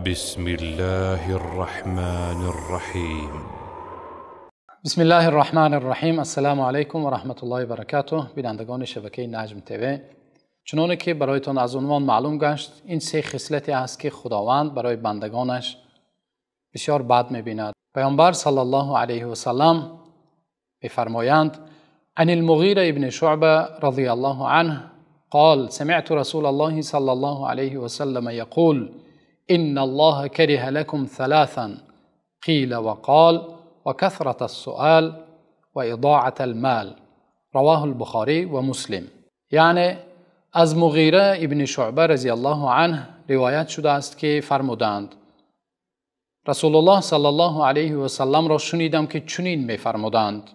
بسم الله الرحمن الرحيم. بسم الله الرحمن الرحیم. السلام علیکم و رحمت الله و برکاته. بینندگان شبکه نجم تیوی، چنانه که برایتان از عنوان معلوم گشت، این سه خصلتی است که خداوند برای بندگانش بسیار بد می‌بیند. پیامبر صلی الله علیه و سلم می‌فرمایند: عن المغیره ابن شعبه رضی الله عنه قال سمعت رسول الله صلی الله علیه و سلم یقول إن الله كره لكم ثلاثا قيل وقال وكثرة السؤال وإضاعة المال. رواه البخاری و مسلم. یعنی از مغیره ابن شعبه رضی الله عنه روایت شده است که فرمودند: رسول الله صلی الله علیه و سلم را شنیدم که چنین می‌فرمودند: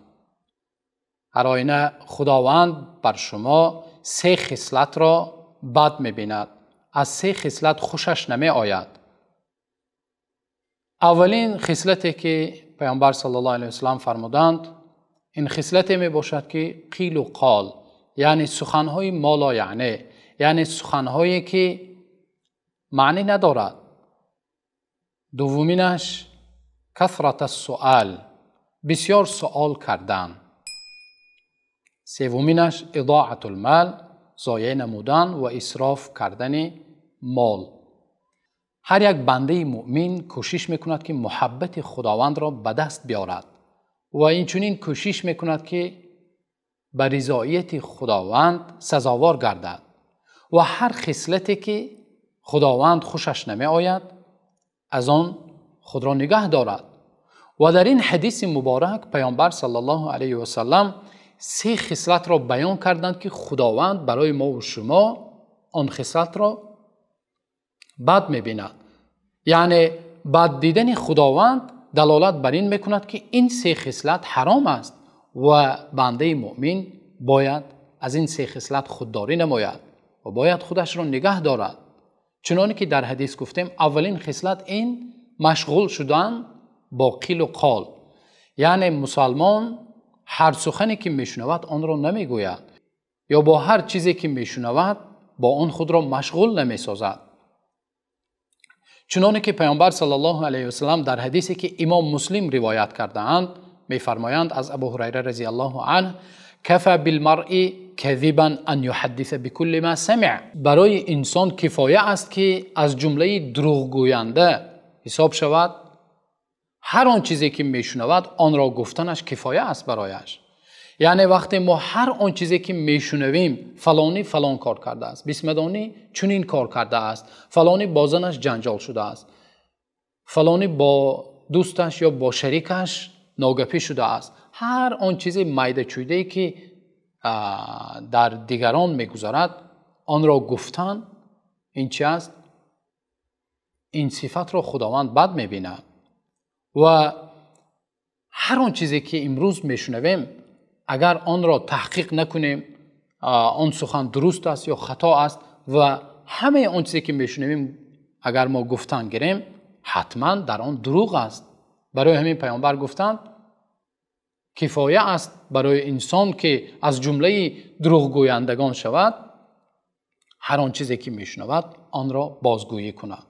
هر آینه خداوند بر شما سه خصلت را بد می‌بیند، از سه خصلت خوشش نمی آید. اولین خصلتی که پیامبر صلی الله علیه و سلم فرمودند، این خصلتی می باشد که قیل و قال، یعنی سخنهای مالا یعنی، یعنی سخنهایی که معنی ندارد. دومینش کثرت السؤال، بسیار سؤال کردن. سومینش اضاعت المال، ضایع نمودن و اسراف کردن مال. هر یک بنده مؤمن کوشش میکند که محبت خداوند را به دست بیارد و اینچنین کوشش میکند که به رضایت خداوند سزاوار گردد و هر خصلتی که خداوند خوشش نمی آید از آن خود را نگه دارد. و در این حدیث مبارک پیامبر صلی الله علیه و سلم سه خصلت را بیان کردند که خداوند برای ما و شما آن خصلت را بد می‌بیند. یعنی بد دیدن خداوند دلالت بر این میکند که این سه خصلت حرام است و بنده مؤمن باید از این سه خصلت خودداری نماید و باید خودش را نگه دارد. چنانکه که در حدیث گفتیم، اولین خصلت این مشغول شدن با قیل و قال، یعنی مسلمان هر سخنی که میشنود آن را نمیگوید یا با هر چیزی که میشنود با آن خود را مشغول نمیسازد. چنانکه که پیامبر صلی الله علیه و سلم در حدیثی که امام مسلم روایت کرده اند میفرمایند از ابو هریره رضی الله عنه: کفى بالمرء کذبا ان یحدث بكل ما سمع. برای انسان کفایه است که از جمله دروغگوینده حساب شود، هر آن چیزی که میشنود آن را گفتنش کفایه است برایش. یعنی وقتی ما هر آن چیزی که میشنویم، فلانی فلان کار کرده است، بسمدانی چنین کار کرده است، فلانی با زنش جنجال شده است، فلانی با دوستش یا با شریکش ناگپی شده است، هر آن چیزی میده چویده که در دیگران میگذارد آن را گفتن، این چی است؟ این صفت را خداوند بد میبیند. و هر آن چیزی که امروز میشنویم اگر آن را تحقیق نکنیم، آن سخن درست است یا خطا است، و همه آن چیزی که میشنویم اگر ما گفتن گیریم حتما در آن دروغ است. برای همین پیامبر گفتند کفایه است برای انسان که از جمله دروغگویندگان شود، هر آن چیزی که میشنود آن را بازگویی کند.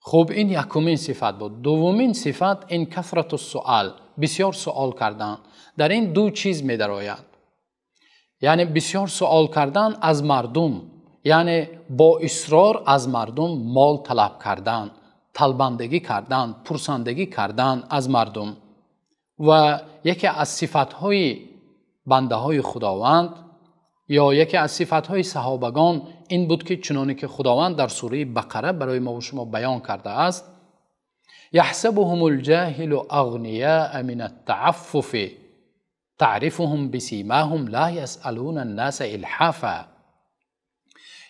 خب این یکمین صفت بود. دومین صفت این کثرت السؤال، بسیار سؤال کردن. در این دو چیز می درآید، یعنی بسیار سؤال کردن از مردم، یعنی با اصرار از مردم مال طلب کردن، طلبندگی کردن، پرسندگی کردن از مردم. و یکی از صفتهای بنده های خداوند یا یکی از صفتهای صحابگان این بود که چنانکه که خداوند در سوره بقره برای ما و شما بیان کرده است: یحسبهم الجاهل اغنیاء من التعفف تعرفهم بسیماهم لا یسألون الناس الحافا.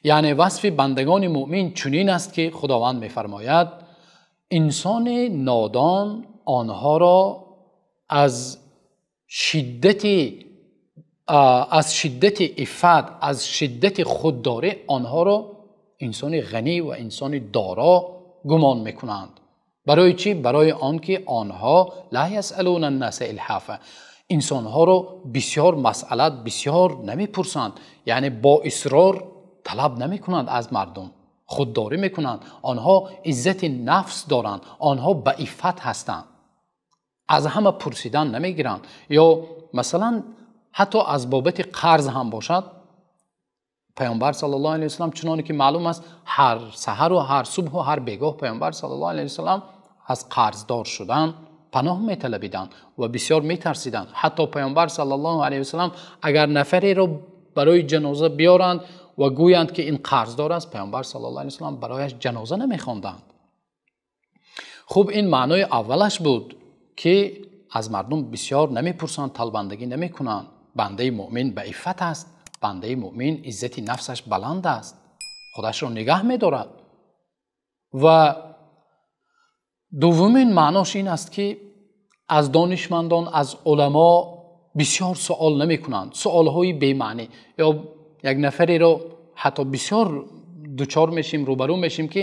یعنی وصف بندگان مؤمن چنین است که خداوند می‌فرماید انسان نادان آنها را از شدت عفت، از شدت خودداری آنها را انسان غنی و انسان دارا گمان میکنند. برای چی؟ برای آنکه آنها لا یسألون الناس الحافا، انسانها را بسیار مسئلت بسیار نمیپرسند، یعنی با اصرار طلب نمیکنند از مردم. Худдорӣ мекунанд. Онҳо иззати нафс доранд. Онҳо ба иффат ҳастанд. Аз ҳама пурсидан намегиранд. Ё масалан ҳатто аз бобати қарз ҳам бошад, Паёмбар саллаллоҳу алайҳи васаллам чуноне ки маълум аст, ҳар саҳар ва ҳар субҳ ва ҳар бегоҳ Паёмбар саллаллоҳу алайҳи васаллам аз қарздор шудан паноҳ металабиданд ва бисёр метарсиданд. Ҳатто Паёмбар саллаллоҳу алайҳи васаллам агар нафареро барои ҷаноза биёранд ва гӯянд ки ин қарздор аст, Паёмбар саллаллоҳу алайҳи васаллам барояш ҷаноза намехонданд. Хуб, ин маънои аввалаш буд ки аз мардум бисёр намепурсанд, талбандагӣ намекунанд. Бандаи муъмин ба иффат аст. Бандаи муъмин иззати нафсаш баланд аст, худашро нигаҳ медорад. Ва дуввумин маънош ин аст ки аз донишмандон, аз уламо бисёр суол намекунанд, суолҳои бемаънӣ. Ё як нафареро ҳатто бисёр дучор мешим, рӯбарӯ мешим ки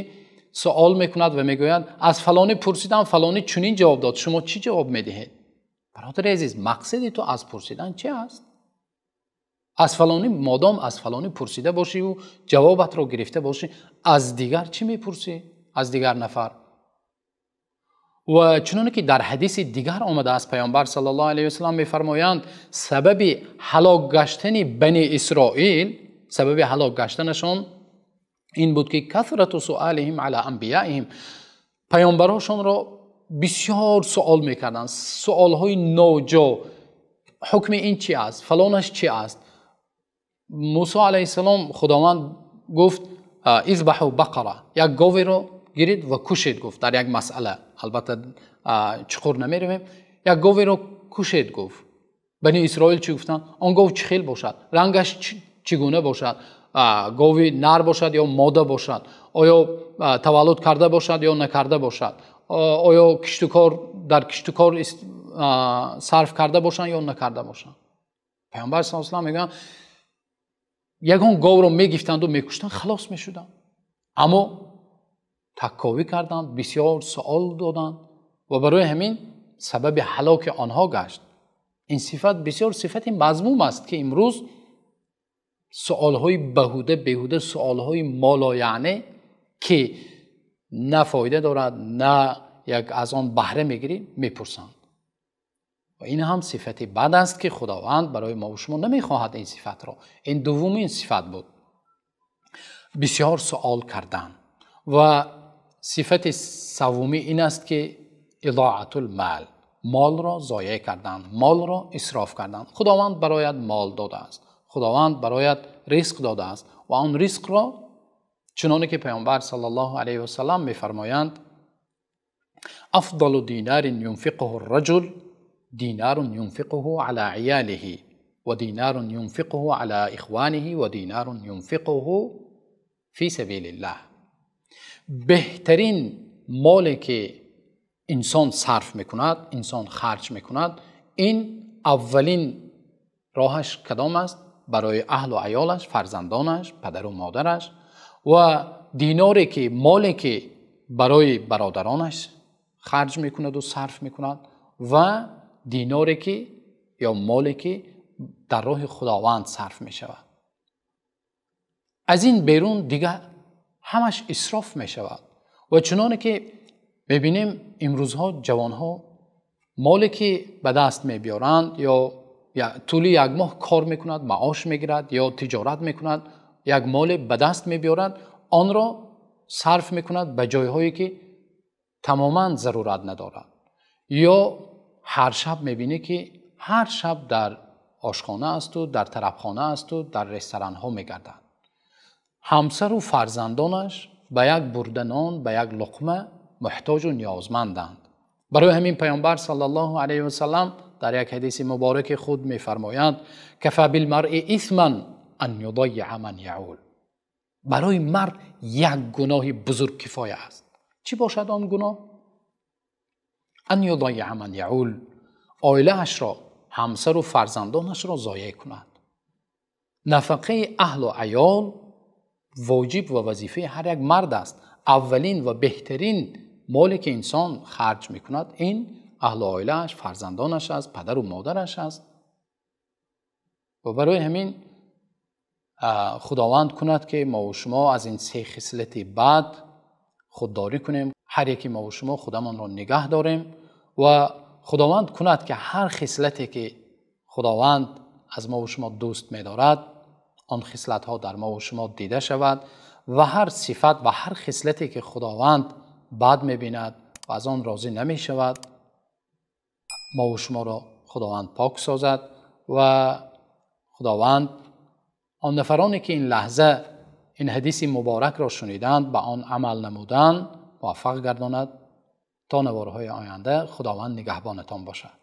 суол мекунад ва мегӯяд аз фалонӣ пурсидам, фалонӣ чунин ҷавоб дод, шумо чӣ ҷавоб медиҳед? Бародари азиз, мақсади ту аз пурсидан чи аст? Аз фалонӣ, модом аз фалонӣ пурсида бошӣ ва ҷавобатро гирифта бошӣ, аз дигар чӣ мепурсӣ? Аз дигар нафар. Ва чуноне ки дар ҳадиси дигар омадааст, Паёмбар саллаллоҳу алайҳи васаллам мефармоянд, сабаби ҳалок гаштани Бани Исроил, сабаби ҳалок гаштанашон ин буд ки касрату суалиҳим ала анбияиҳим, паёмбарошонро бисёр суол мекарданд, суолҳои ноҷо. Ҳукми ин чи аст? Фалонаш чи аст? Мусо алайҳиссалом Худованд гуфт избаҳу бақара, як говеро гирид ва кушед, гуфт дар як масъала, албатта чуқур намеравем, як говеро кушед, гуфт. Бани Исроил чӣ гуфтанд? Он гов чӣ хел бошад? Рангаш чӣ гуна бошад? Гови нар бошад ё мода бошад? Оё таваллуд карда бошад ё накарда бошад? Оё киштукор дар киштукор сарф карда бошанд ё накарда бошанд? Паёмбар саллаллоҳу алайҳи васаллам мегӯянд ягон говро мегифтанду мекуштанд, халос мешуданд. Аммо такковӣ карданд, бисёр суол доданд ва барои ҳамин сабаби ҳалоки онҳо гашт. Ин сифат бисёр сифати мазмум аст ки имрӯз суолҳои баҳуда, беҳуда, суолҳои молояъне ки на фоида дорад, на як аз он баҳра мегирӣ, мепурсанд. Ва ин ҳам сифати бад аст ки Худованд барои мо ва шумо намехоҳад ин сифатро. Ин дуввумин сифат буд, бисёр суол кардан. Ва сифати севумӣ ин аст ки идоатул мал, молро зоеъ кардан, молро исроф кардан. Худованд барояд мол додааст, Худованд барояд ризқ додааст ва он ризқро чуноне ки Паёмбар саллаллоҳу алайҳи васаллам мефармоянд, афдалу динарин юнфиқуҳу рраҷул динарун юнфиқуҳу ала иялиҳи ва динарун юнфиқуҳу ала ихваниҳи ва динарун юнфиқуҳу фи сабилиллаҳ. Беҳтарин моле ки инсон сарф мекунад, инсон харҷ мекунад, ин аввалин роҳаш кадом аст? Барои аҳлу аёлаш, фарзандонаш, падару модараш. Ва диноре ки, моле ки барои бародаронаш харҷ мекунаду сарф мекунад, ва диноре ки ё моле ки дар роҳи Худованд сарф мешавад. Аз ин берун дигар ҳамаш исроф мешавад. Ва чуноне ки мебинем имрӯзҳо ҷавонҳо моле ки ба даст мебиёранд ё тӯли як моҳ кор мекунад, маош мегирад ё тиҷорат мекунад, як моле ба даст мебиёрад, онро сарф мекунад ба ҷойҳое ки тамоман зарурат надорад. Ё ҳар шаб мебинӣ ки ҳар шаб дар ошхона асту дар тарабхона асту дар ресторанҳо мегардад. Ҳамсару фарзандонаш ба як бурда нон, ба як луқма муҳтоҷу ниёзманданд. Барои ҳамин Паёмбар саллаллоҳу алайҳи васаллам дар як ҳадиси мубораки худ мефармоянд: кафа билмаръи исман ан юдаййиа ман яъул. Барои мард як гуноҳи бузург кифоя аст. Чӣ бошад он гуноҳ? Ан юдаййиа ман яъул, оилаашро, ҳамсару фарзандонашро зоеъ кунад. Нафақаи аҳлу аёл воҷиб ва вазифаи ҳар як мард аст. Аввалин ва беҳтарин моле ки инсон харҷ мекунад ин аҳлу оилааш, фарзандонаш аст, падару модараш аст. Ва барои ҳамин Худованд кунад, ки мо ва шумо аз ин се хислати бад худдорӣ кунем. Ҳар яки мо ва шумо худамонро нигаҳ дорем ва Худованд кунад, ки ҳар хислате ки Худованд аз мо ва шумо дӯст медорад, он хислатҳо дар мо ва шумо дида шавад ва ҳар сифат ва ҳар хислате ки Худованд бад мебинад ва аз он розӣ намешавад, мо ва шуморо Худованд пок созад. Ва Худованд он нафаронеро ки ин лаҳза ин ҳадиси муборакро шуниданд, ба он амал намуданд, муваффақ гардонад. То навораҳои оянда Худованд нигаҳбонатон бошад.